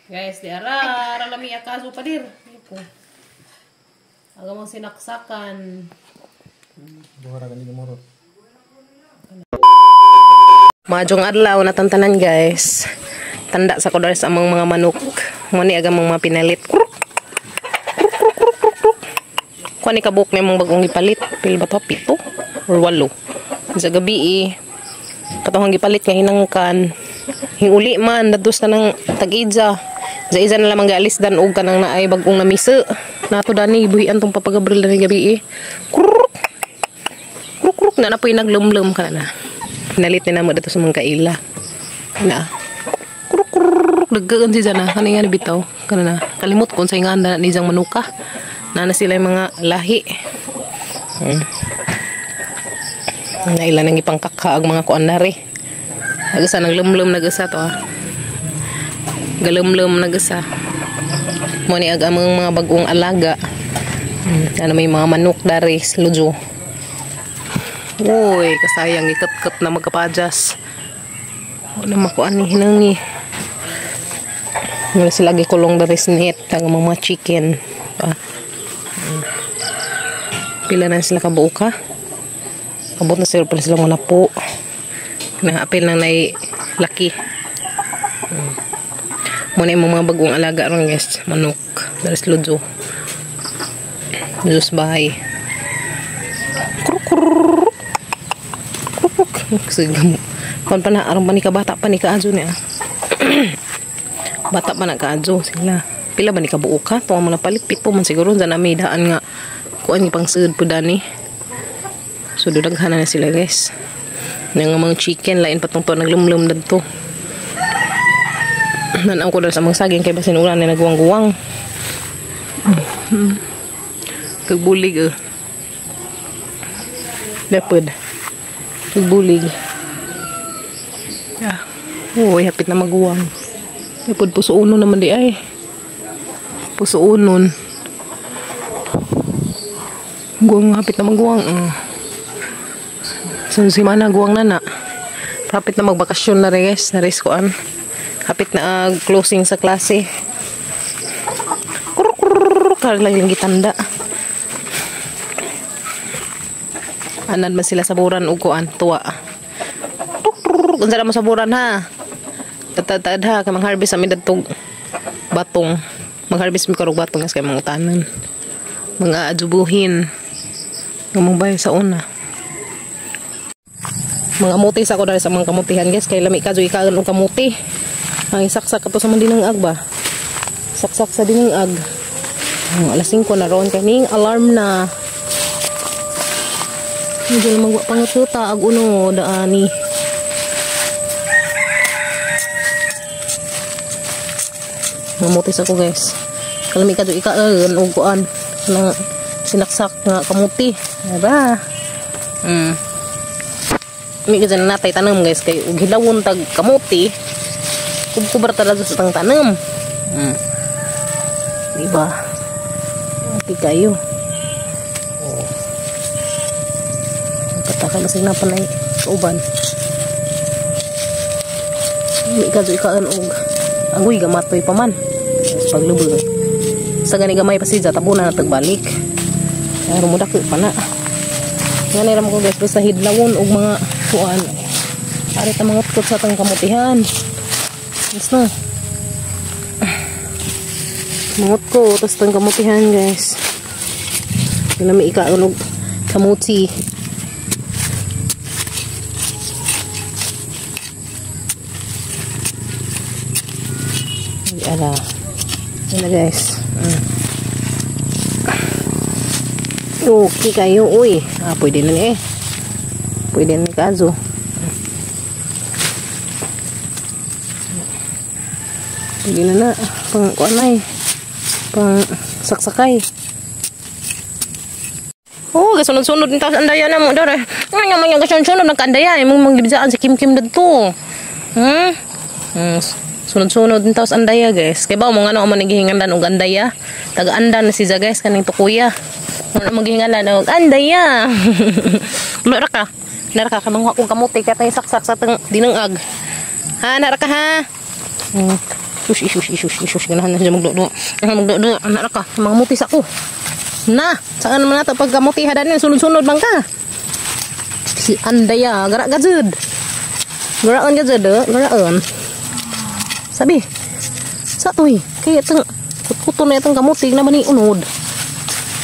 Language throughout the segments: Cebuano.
Guys, di ara ralami akaso padir. Ito. Agamang sinaksakan. Buhara gali moro. Majong adlaw natantanan guys. Tanda sa kodar sa among mga manok. Muni agamang mga pinalit. Kruk. Kruk kruk kruk kruk kruk. Kuha ni kabuk na imong bagong gipalit. Pil ba to? 7 or 8. Sa gabi eh. Katong gipalit nga hinangkan. Hinguli man dados na ng tag-ija. Sa iza na lamang gaalis dan og kanang naay bagong namisa. Nato dani buhian tong papagabril dani gabi eh. Kruk. Kruk kruk na na po'y naglumlum ka na. Pinalit ni namo dito sa mga kaila. Na. Kruk kruk daggan si jana kani nga bitaw. Kana na kalimot kon sa inganda ni jang manuka. Na na sila yung mga lahi. Na ila nang ipangkakha ang mga kuan nari. Nagasa naglumlum nagasa to ah. Galumlum nagasa. Mo ni ag among mga bagong alaga. Ano may mga manok dari sludyo. Uy, kasayang ikat-kat na magkapadyas. Wala makuan ni hinangi. Wala sila gikulong dari net ang mga chicken. Ah. Pila na sila kabuok ha? Abot na sila pala silang manapo. Naapil na nay laki. Muna yung mga bagong alaga ron guys. Manok. Dari sludyo. Diyos bahay. Kruk kruk. Kruk kruk. Sige. Kon pa na aron pa ni ka bata pa ni kaadyo niya. Bata pa na kaadyo sila. Pila ba ni kabuok ha? Tunga mo na palit pito man siguro dyan na may daan nga kuan ni pang sud po dani. So dudaghan na sila guys. Nga mga chicken lain patong to naglumlum dadto. Nanaw ko dal sa mga saging kay basin ulan na nagguwang-guwang. Kagbulig eh. Lepod. Kagbulig. Ah. Uy, hapit na maguwang. Lepod puso uno naman di ay. Puso unon. Guwang hapit na maguwang. So si mana guwang na na. Hapit na magbakasyon na rin guys. Naris koan. Hapit na closing sa klase. Kuruk kuruk kar lang lang gitanda. Anan man sila saburan og kuan tuwa. Kuruk unsa mo saburan ha? Tatad ha kay mang-harvest ami dadtog batong. Mag-harvest mi karog batong guys kay mangutanan. Mga adubuhin. Ngamubay sa una. Mga muti sa ako dahil sa mga kamutihan guys kay lami kadyo ikaon og kamuti. Ang isaksak ato sa mga dinangag ba? Saksak sa dinangag. Ang alas 5 na ron kaning alarm na. Medyo na magwa pangututa ag uno daani. Mamutis ako guys. Kalami kadyo ikaon og kuan nang sinaksak nga kamuti. Diba? Mi kadyo natay tanom guys kay og hilawon tag kamuti. Kubkubar talaga sa tang tanom. Diba? Okay kayo. Oh. Pataka basig na panay kauban. Mi kadyo ikaon og agoy gamatoy pa man. Paglubog. Sa gani gamay pa siya tabunan na tagbalik. Pero mo dako pa na. Ngani ra mo ko guys basta hidlawon og mga kuan. Ari ta mangutkot sa tang kamutihan. Yes no. Mangutkot tas tang kamutihan guys. Lami ikaon og kamuti. Ala. Ala guys. Okay kayo, uy. Ah, pwede na ni eh. Pwede na ni kazo. Pwede na na. Pang kuanay. Pang saksakay. Oh, gasunod-sunod ni taas andaya na mo dore. Nga man yung gasunod-sunod nagkaandaya imong manggibisaan si Kim Kim dadto. Sunod-sunod ni taas andaya guys. Kay ba mo ngano man naghihingandan og andaya? Taga-andan na si ja guys kaning tukuya. Wala maghingandan og andaya. Nara ka. Nara ka manguha kong kamuti kay tay saksak sa tang dinangag. Ha, nara ka ha. Shush, shush, shush, shush. Ganahan na siya magdudo. Ganahan magdudo. Anak ka. Mga muti sa ko. Na! Saan naman nato pagkamuti hadanin? Sunod-sunod bang ka? Si Andaya. Gara gazud. Garaan gazud. Garaan. Sabi. Sa to eh. Kaya itong kuto na itong kamuti na ba ni unod?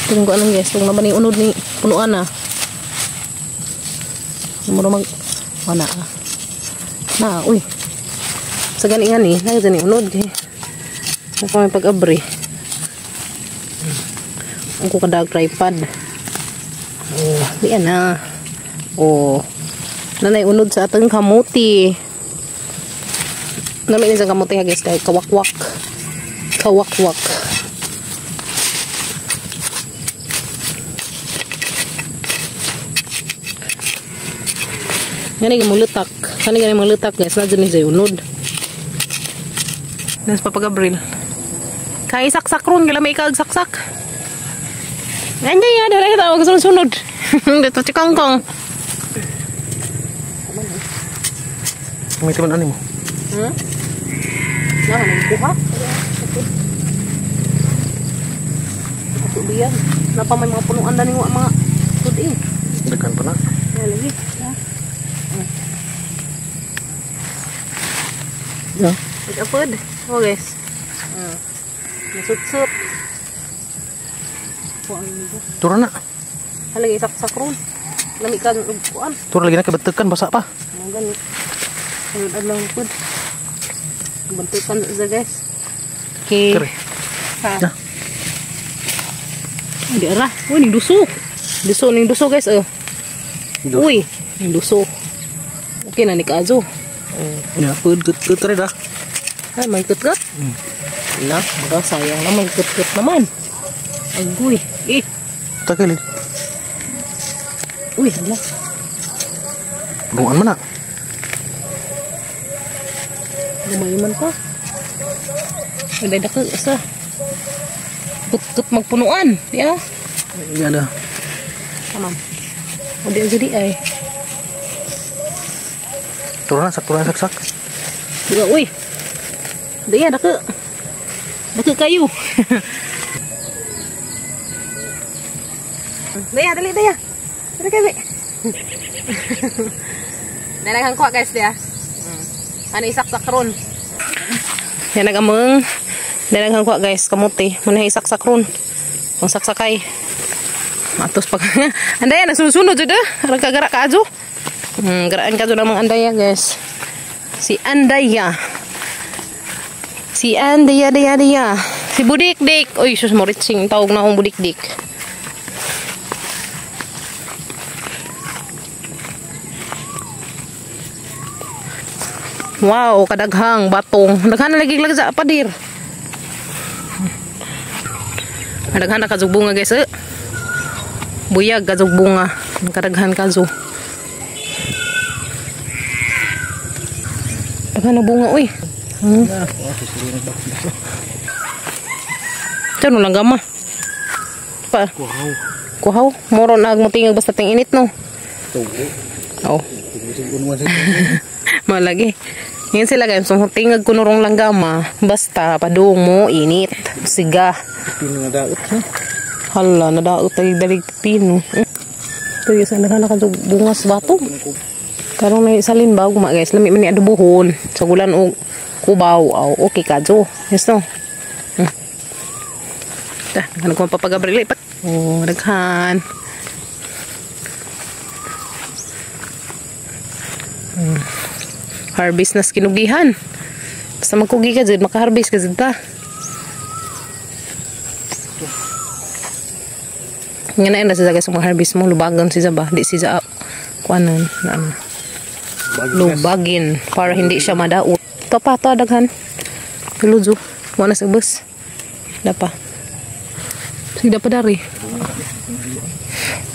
Itong ko anong guys. Itong na ba ni unod ni punuan na. Muro mag... Wala. Na, uy. Sa gani nga ni, na ni unod kay. Ako may pag-abri. Ang ko kadag tripod. Oh, di na. Oh. Nanay unod sa atong kamuti. Nami ni sa kamuti ha guys kay kawakwak. Kawakwak. Ngani gani mulutak. Kani gani mulutak guys, na dyan ni sa unod. Nas Papa Gabriel. Kay saksak ron, kailan may ikag saksak. Ganyan yan, dala kita wag sunod-sunod. Dito si Kongkong. May timan ani mo. Nah, nagkuha. Ato diyan. Napa may mga punuan na ning mga sud eh. Daghan pa na. Ay, lagi. Ya. Nag-apod. Oh guys. Nasutsut. Tura na. Halagi saksak ron. Lami ka kuan. Tura lagi na kay batukan basa pa. Mo gani. Sunod adlaw pud. Bantukan sa guys. Okay. Ha. Di ara. Uy, ning duso. Duso ning duso guys oh. Uy, ning duso. Okay na ni kaazo. Ya, pud kut tere dah. Ay, may kut-kut. Na, baka sayang na may kut-kut naman. Agoy. Eh. Takilid. Uy, hala. Punuan man na. Lumayo man ka. Ay, dako sa. Kut-kut magpunuan. Ya. Ya dah. Tamam. O di jadi ay. Turun na, sak saksak. Diba, uy. Daya, dako. Dako kayo. Daya, dali, daya. Dali kayo. Nanaghang kuha guys, daya. Ano isaksak ron. Yan nagamang. Nanaghang kuha guys, kamuti. Muna isaksak ron. Ang saksakay. Matos pag. Andaya, nasusunod jud eh. Arang kagarak ka ajo. Garaan ka namang Andaya guys. Si Andaya. Si Andaya, daya, daya. Si Budik Dik. Uy, sus moritsing tawag na akong Budik Dik. Wow, kadaghang batong. Daghan na lagi lagi sa padir. Daghan na kazug bunga guys. Eh. Buyag kazug bunga. Kadaghan kazo. Daghan na bunga uy. Diyan lang gama. Pa. Kuhaw. Kuhaw. Moro na agmutingag basta ting init no. Oh. Malagi. Ngayon sila guys, so tingag kunurong langgama, basta padung mo init. Siga. Pino na daot ha. Hala, nadaot ay dalig pino. Ito yung sa naghanap ka bunga sa bato. Karong na isalin ba ugma guys, lami man ni adobohon. Sa gulan og kubaw, aw, okay ka jo. Yes no. Dah, ano ko papagabril pa. Oh, daghan. Harvest na sa kinugihan. Basta magkugi ka dyan, makaharvest ka dyan ta. Nga na yun na siya guys, mga harvest mo, lubagan siya ba? Di siya, kuanon, ano. Lubagin, para hindi siya madaot. Ito pa, ito, daghan. Tuludyo, wala sa bus. Dapa. Sige, dapa dari.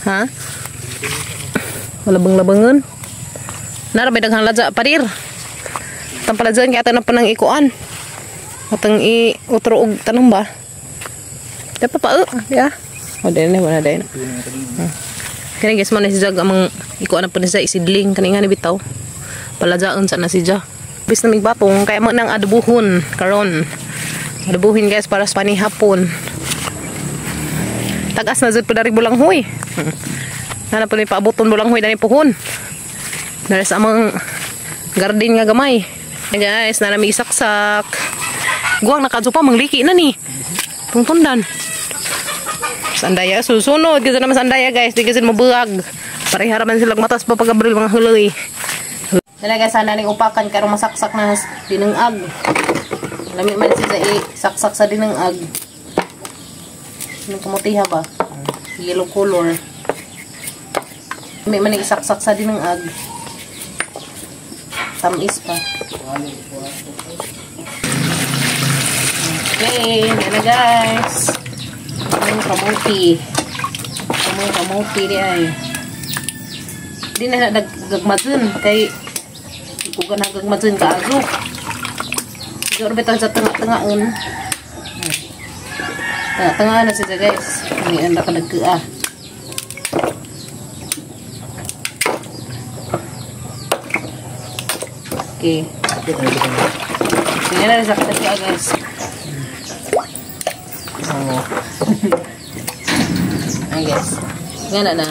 Ha? Malabang-labangan. Nara, may daghang ladya, parir. Tampaladyan, kaya na pa ng ikuan. Atang i-utro og tanong ba? Dapa pa, ya. O, dahil na, wala dahil. Kaya guys, man na si Jag, amang ikuan na po na siya, isidling. Kani nga ni bitaw. Paladyaon sa na si Jag. Bis na batong kaya mo nang adubuhon karon. Adubuhin guys para sa panihapon. Tagas na jud po dari bulanghoy. Nana po ni paaboton bulanghoy dani puhon. Dara sa among garden nga gamay. Hey guys, na nami isaksak. Guwang nakadyo pa mangliki na ni. Tungtundan. Sandaya susunod kasi naman sandaya guys, di kasi mabuag. Pareha raman sila matas pa pag-abril mga huloy. Dala guys, sana ning upakan karon masaksak na dinengag. Lami man siya saksak sa dinengag. Anong kamutiha ba? Yellow color. Lami man isaksak sa dinengag. Tamis pa. Okay, na guys. Ang kamuti. Ang kamuti di ay. Di na nagagmadun kay kung nagagmadun ka azo. Siguro bitaw sa tanga-tangaon. Tanga-tangaan na siya guys. Hindi na ka nagkaa. Okay. Sige na rin sa katagkaa guys. Oh. Ay guys. Nga na.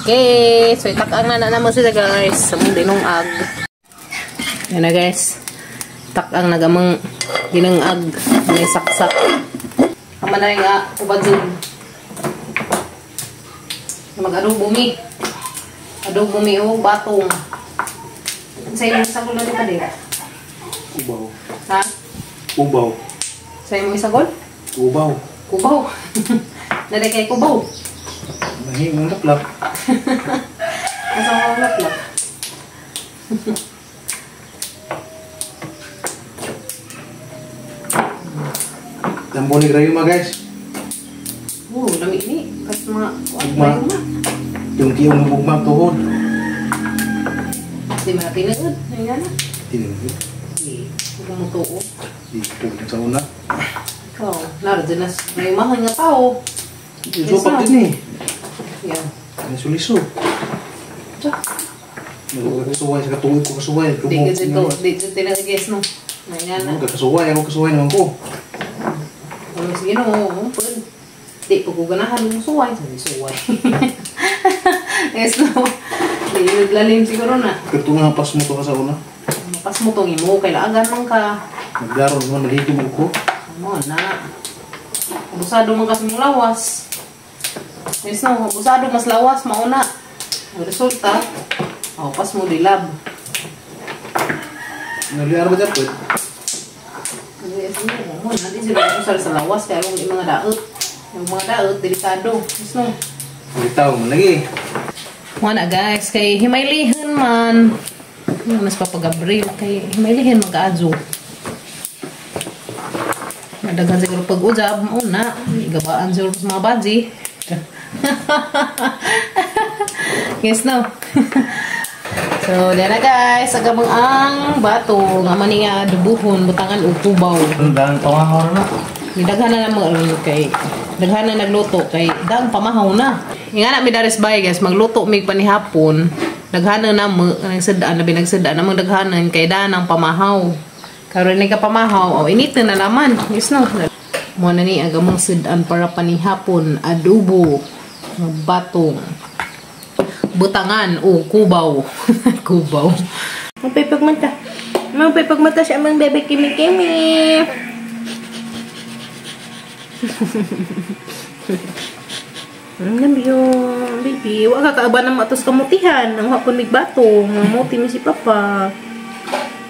Okay. So itakang na naman sila guys. Sa mong dinungag. Yan na guys. Takang nagamang dinungag. May saksak. Ama na rin nga. Ubad dun. Mag-adobo mi. Adobo mi o batong. Sa imong isagol na pa din? Ubaw. Ha? Ubaw. Sa imong isagol? Ubaw. Kubaw. Naday kay kubaw. Mahimong laplap. Asa mo laplap? Dambo ni rayuma guys. Oh, lami ni. Kas mga bugma. Yung kiyong bugma tuhod. Di man tinuod. Ayan na. Tinuod. Di, huwag mo tuo. Di, tuod sa una. Ikaw, laro dyan na rayumahan nga tao. Supak din eh. Yeah. Liso-liso. Tiyak. Kasuway sa katuig ko kasuway. Di ka dito, di dito tinagagis no. Ayan na. Kasuway, ako kasuway naman ko. Ano sige no, pwede. Di ko ganahan mo suway. Sabi suway. Yes no. Di naglalim siguro na. Katunga pas mo to ka sa una. Pas mo tong imo, kay laagan man ka. Naglaro naman, nagiging mo ko. Ano na. Abusado man kasi mong lawas. Yes no, abusado mas lawas, mauna. Ang resulta, oh, pas mo dilab. Naliar ba dyan po? Yes no, mo na di sila usal sa lawas kaya yung mga daot. Yung mga daot, delikado. Yes no. Bitaw man lagi. Wala guys, kay himaylihan man. Mas papag-abril kay himaylihan mag-aadyo. Madaghan siguro pag-ujab, mauna. Igabaan siguro sa mga baji. Yes no. So, dyan na guys. Agabang ang bato. Nga man niya dubuhon, butangan o kubaw. Dang pamahaw na. Daghan na lang kay daghan na nagluto kay dang pamahaw na. Nga na mi daris bay guys, magluto mig panihapon. Daghan na mo nagsadaan na binagsadaan na daghanan kay danang pamahaw. Karon ni ka pamahaw, oh init na laman. Yes no. Mo na ni agamang sudan para panihapon adobo batong butangan o kubaw. Kubaw. Magpipagmata. Magpipagmata siya amang bebe kimi-kimi. Love you, baby. Wa ka kaaban ng matos kamutihan. Ang hapon migbatong. Mamuti mi si Papa.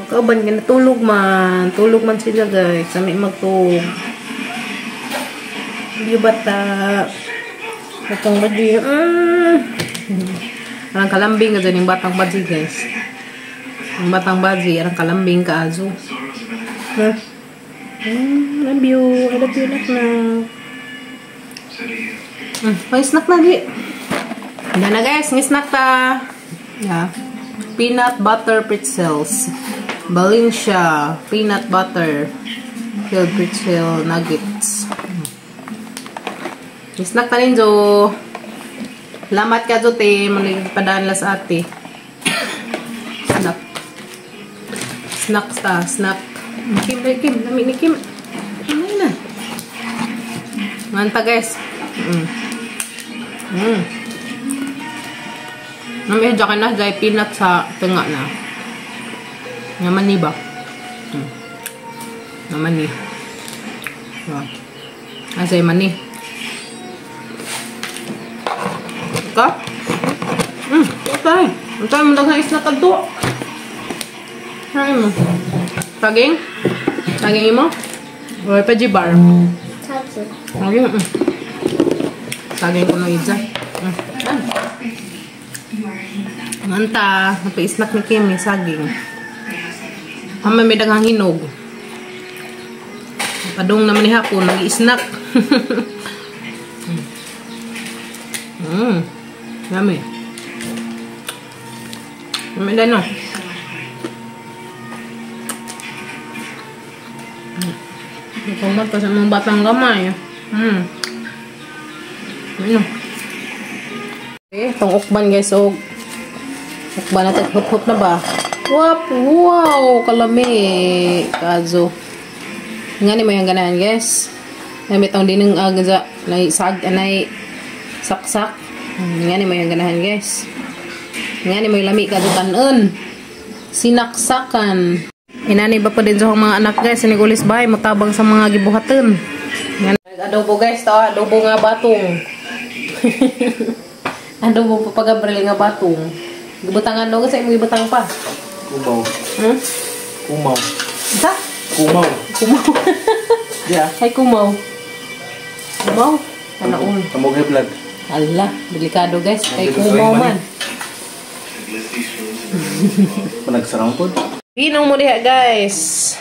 Kauban ka natulog man. Tulog man sila guys. Sami magtug. Love you bata. Batang badji. Arang kalambing ka dyan yung batang badji guys. Yung batang badji. Arang kalambing ka azo. Huh? Love you. I love you nak na. May snack na di. Yan na guys. May snack ta. Yeah. Peanut butter pretzels. Valencia peanut butter filled pretzel nuggets. Snack ta rin, Jo. Lamat ka, Jo, te. Manigpadaan las ate. Snack. Snacks ta, snack. Kim, Kim, lami ni Kim. Ano na? Manta guys. Nami dyan na dahil peanut sa tunga na. Naman ni ba? Naman ni. Wow. Asay mani. Ka? Okay. Ang tayo mo daghang isla kadto. Ay mo. Saging? Saging imo? Oy, pa bar. Saging. Saging. Saging ko no idza. Manta, napi-snack ni Kim ni saging. Mama may daghang hinog. Padung naman ni hapon nag-snack. Yummy. Yummy din no. Ikaw pa sa mga batang gamay. Ano? Okay, itong ukban guys. So, ukban natin. Hut-hut na ba? Wap! Wow! Kalami! Kazo. Nga ni mo yung ganahan guys. Namit ang dineng agza nay sag anay saksak. Nga ni mo yung ganahan guys. Nga ni mo yung lami kazo tanon. Sinaksakan. Inani ba pa din sa mga anak guys sinigulis bahay mutabang sa mga gibuhaton. Nga adobo guys to, adobo nga batong. Adobo pa Gabriel nga batong. Gibutangan no kasi imong gibutang pa. Kumaw. Kumaw. Sa? Kumaw. Kumaw. Yeah. Ay, kumaw. Kumaw? Ano un? Kamog high blood. Ala, delikado guys. Kay kumaw man. Panagsarang po. Pinong mo diha guys.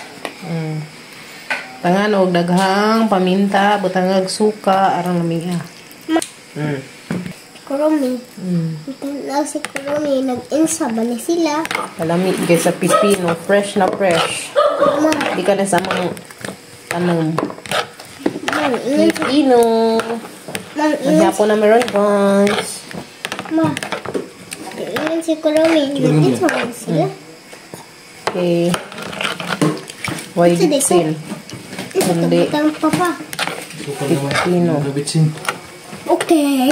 Tangan og daghang paminta, butangag suka, arang lami ah. Kurumi. Tanaw si Kurumi, nag-insa ba ni sila? Kalami guys sa pipino, fresh na fresh. Di ka na sa mga tanong. Pipino. Maghapon na meron guys. Ma, ingon si Kurumi, nag-insa ba ni sila? Okay. Why bitsin? Kundi. Pipino. Okay.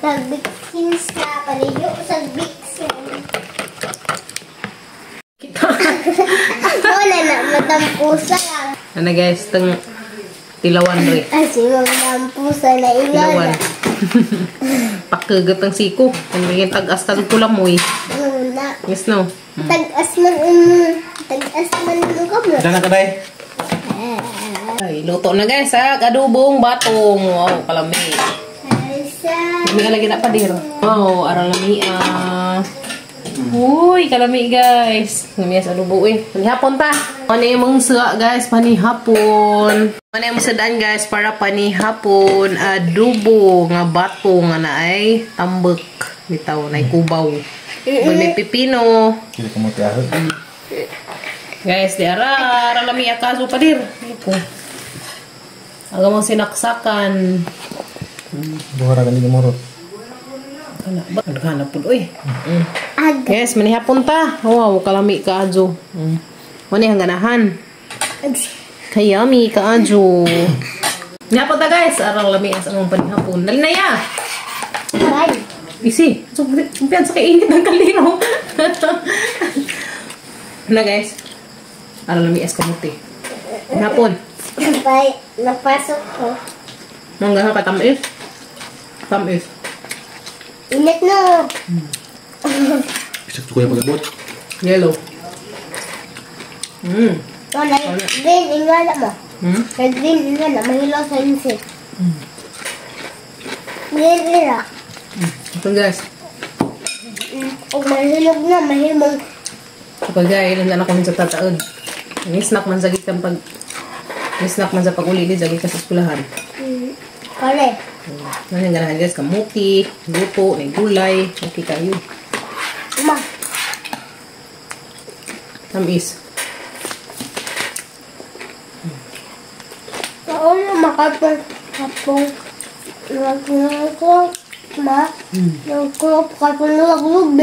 Tagbitsin sa paliyo sa bitsin. Kita. Wala na, madampusa lang. Ano guys, itong tilawan rin. Ay, si madampusa na Tilawan. ingana. Pakagat ang siko. Ang magiging tag-as ka kulang mo eh. Wala. Yes, no? Tag-as man, tag-as man mo ka mo. Diyan na ka, day. Ay, luto na guys ha. Adobong batong. Wow, kalami. Lami ka lagi na pa dir. Wow, arang lami ah. Uy, kalami guys. Lami sa adobo eh. Panihapon ta. Ano yung mga guys, panihapon. Ano yung sedaan guys para panihapon adobo nga bato nga na ay tambek. Bitaw na ay kubaw. May pipino. Kila ka mo tiahod. Guys, di ara, ara lami akaso pa dir. Ito. Aga mong sinaksakan. Buhara ka ni murot. Kana ba? Naghanap pud oy. Yes, manihapon ta. Wow, kalami ka adyo. Mani ang ganahan. Kayami ka adyo. Nihapon ta guys. Arang lami as among panihapon. Dali na ya. Bye. Isi. So, kumpiyan sa kainit ng kaliro. Na guys. Arang lami as kamuti. Nihapon. Bye. Napasok ko. Mangga ka tamis. Tamis. Init na. Isip ko yung pag-abot. Yellow. Wala. Green, ingala mo. Kay green, ingala. Mahilaw sa insect. Green, ira. Ito guys. O mahilog na, mahimong. Kapag guys, ilan na ako sa tataon. Ni-snack man sa gitan pag... Ni-snack man sa pag-uli, di sa gitan sa eskwelahan. Kare. Ano yung ganahan guys? Kamuti, luto, may gulay. Okay kayo. Ma. Tamis. Oo, makapong. Kapong. Nagkulong. Ma. Nagkulong. Kapong nagkulong.